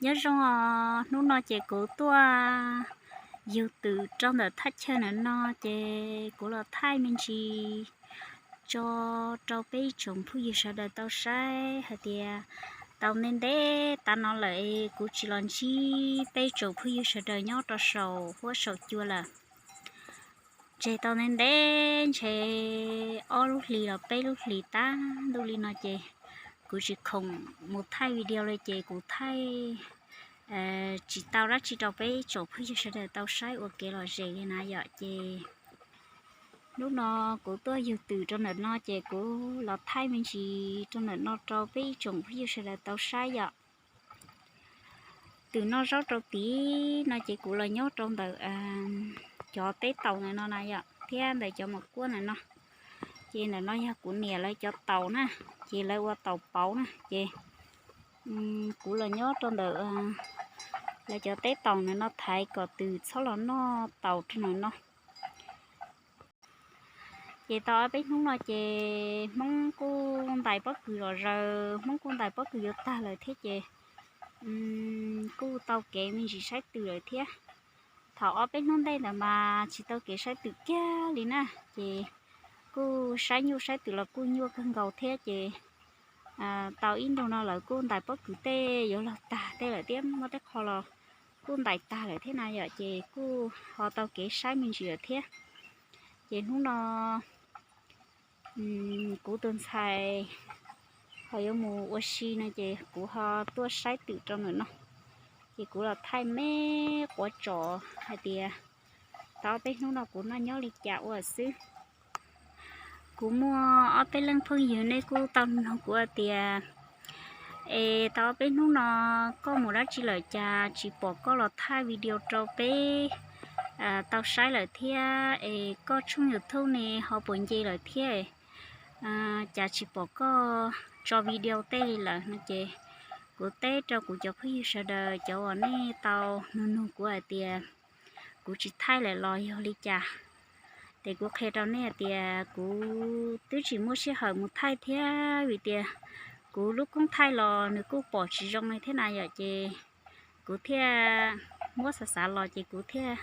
Nyob zoo os, hnub no ces kuv tuaj yug twm rau ntawm thaj chaw ntawm no ces kuv los thaij me ntsis tso rau peb ib tsoom phooj ywg sawv daws tau saib hais tias tau ntev ntev tav no lawm es kuv tsis los ntsib peb tsoom phooj ywg sawv daws nyob rau saum huab saum cua lawm. Tseg tau ntev ntev ntshe ob lub hlis los peb lub hlis tag ntuj li no ces kuv tsis khoom mus thaij video li ces kuv thaij tsis tau dab tsi rau peb tsoom phooj ywg sawv daws tau saib ua kev lom zem li na yom. Ces hnub no kuv tuaj yug twm rau ntawm no ces kuv los thaij me ntsis rau ntawm no rau peb ib tsoom phooj ywg sawv daws tau saib yom. Twm noj zaub rau tid no ces kuv los nyob rau ntawm cov teb taus ntawm no na yom, thiab ntawm cov maum kuab ntawm no. Ces ntawm no yog kuv niam lawv cov taus na, ces lawv ua taus pauv na ces kuv los nyob rau ntawm lawv cov teb taus ntawm no thaiv kom twm txhob los noj taus rau ntawm no. Ces tau ob peb hnub no ces Hmoob kuj ntais pob kws zom zaws, Hmoob kuj ntais pob kws yuav tag lawm thiab ces kuj tau kev me ntsis saib twm lawm thiab. Thaum ob peb hnub ntej ntawd mas tsis tau kev saib twm kiag li na, ces kuj saib nyuj saib twm los kuj nyuaj kawg nkaus thiab ces tau ib ntu no lawv kuj ntais pob kws tej yuav luag tag tej lawm thiab, muaj tej qho los kuj ntais tag lawm thiab na yom, ces kuj ho tau kev saib me ntsis lawm thiab. Ces hnub no kuv tus ntxhais ho yuav mus ua si no ces kuv ho tuaj saib twm rau ntawm no. Ces kuv los thaij me quav tsom hais tias tau ob peb hnub no kuv noj nyob li cas ua xwb. Kuv muaj ob peb leej phooj ywg nej kuj tau nug kuv hais tias es tau ob peb hnub no koj mus dab tsi lawm cas tsis pom koj los thaij video rau peb tau saib lawm thiab, es koj tshooj YouTube ne ho puas nce lawm thiab, cas tsis pom koj tso video tej li lawm no ces kuv teb rau kuv cov phooj ywg sawv daws cov uas nej tau nug nug kuv hais tias kuv tsis thaij lawm los yog li cas. Ces kuv qhia rau nej hais tias kuv twb tsis muaj sij hawm mus thaij thiab vim tias kuv lub koob thaij los nws kuj pom tsis zoo li thiab na yom, ces kuv thiaj muab xav xav los ces kuv thiaj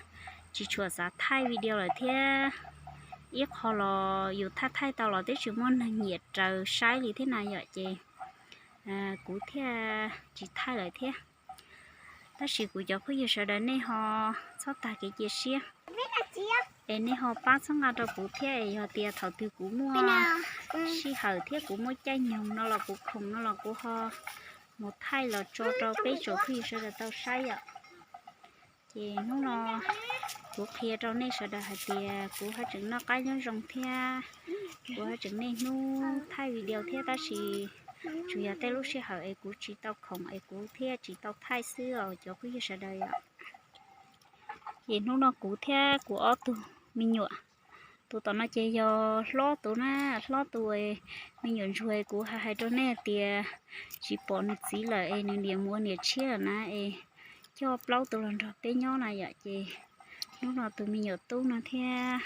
tsis tshua xav thaij video lawm thiab. Ib qho los yus thaij thaij tau los twb tsis muaj neeg nyiam raws saib li thiab na yom, ces kuv thiaj tsis thaij lawm thiab. Tab sis kuv cov phooj ywg sawv daws nej ho txhob tag kev cia siab, es nej ho pab txhawb nqa rau kuv thiab es yog tias thaum twg kuv muaj sij hawm thiab kuv muaj caij nyoog no los kuv khoom no los kuv ho mus thaij los tso rau peb tsoom phooj ywg sawv daws tau saib yom. Ces hnub no kuv qhia rau nej sawv daws hais tias kuv haj tseem noj qab nyob zoo thiab kuv haj tseem niaj hnub thaij video thiab tab sis tsuas yog tej lub sij hawm es kuv tsis tau khoom es kuv thiaj tsis tau thaij xwb os cov phooj ywg sawv daws yom. Ces hnub no kuv thiab kuv ob tug me nyuam, tus tom no ces yog hlob tus na, hlob tus me nyuam ntsuag kuv hais hais rau nej tias tsis pom nws txiv lawm es nws niam mus ua niam tshiab lawm na es coj plaub tus los nrog peb nyob na yom. Ces hnub no tus me nyuam tub no thiab,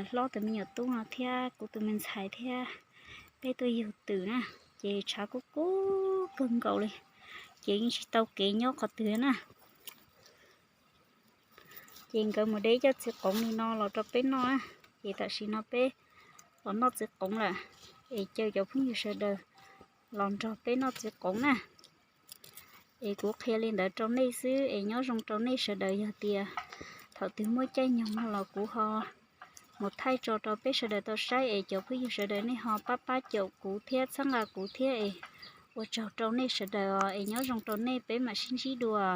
hlob tus me nyuam tub no thiab kuv tus me ntxhais thiab peb tuaj yug twm na, ces tshav kub kub kawg nkaus li, ces yeej tsis tau kev nyob qhov twg na. Ces nkawd mus de cov txiv qoov li no los rau peb noj na. Ces tam sim no peb los noj txiv qoov lawm, es caw cov phooj ywg sawv daws los nrog peb noj txiv qoov na. Es kuv qhia li ntawd rau nej xwb es nyob zoo rau nej sawv daws, yog tias thaum twg muaj caij nyoog no los kuv ho mus thaij tso rau peb sawv daws tau saib es cov phooj ywg sawv daws nej ho pab pab caum kuv thiab txhawb nqa kuv thiab es ua tsaug rau nej sawv daws os, es nyob zoo rau nej, peb mam sib ntsib dua.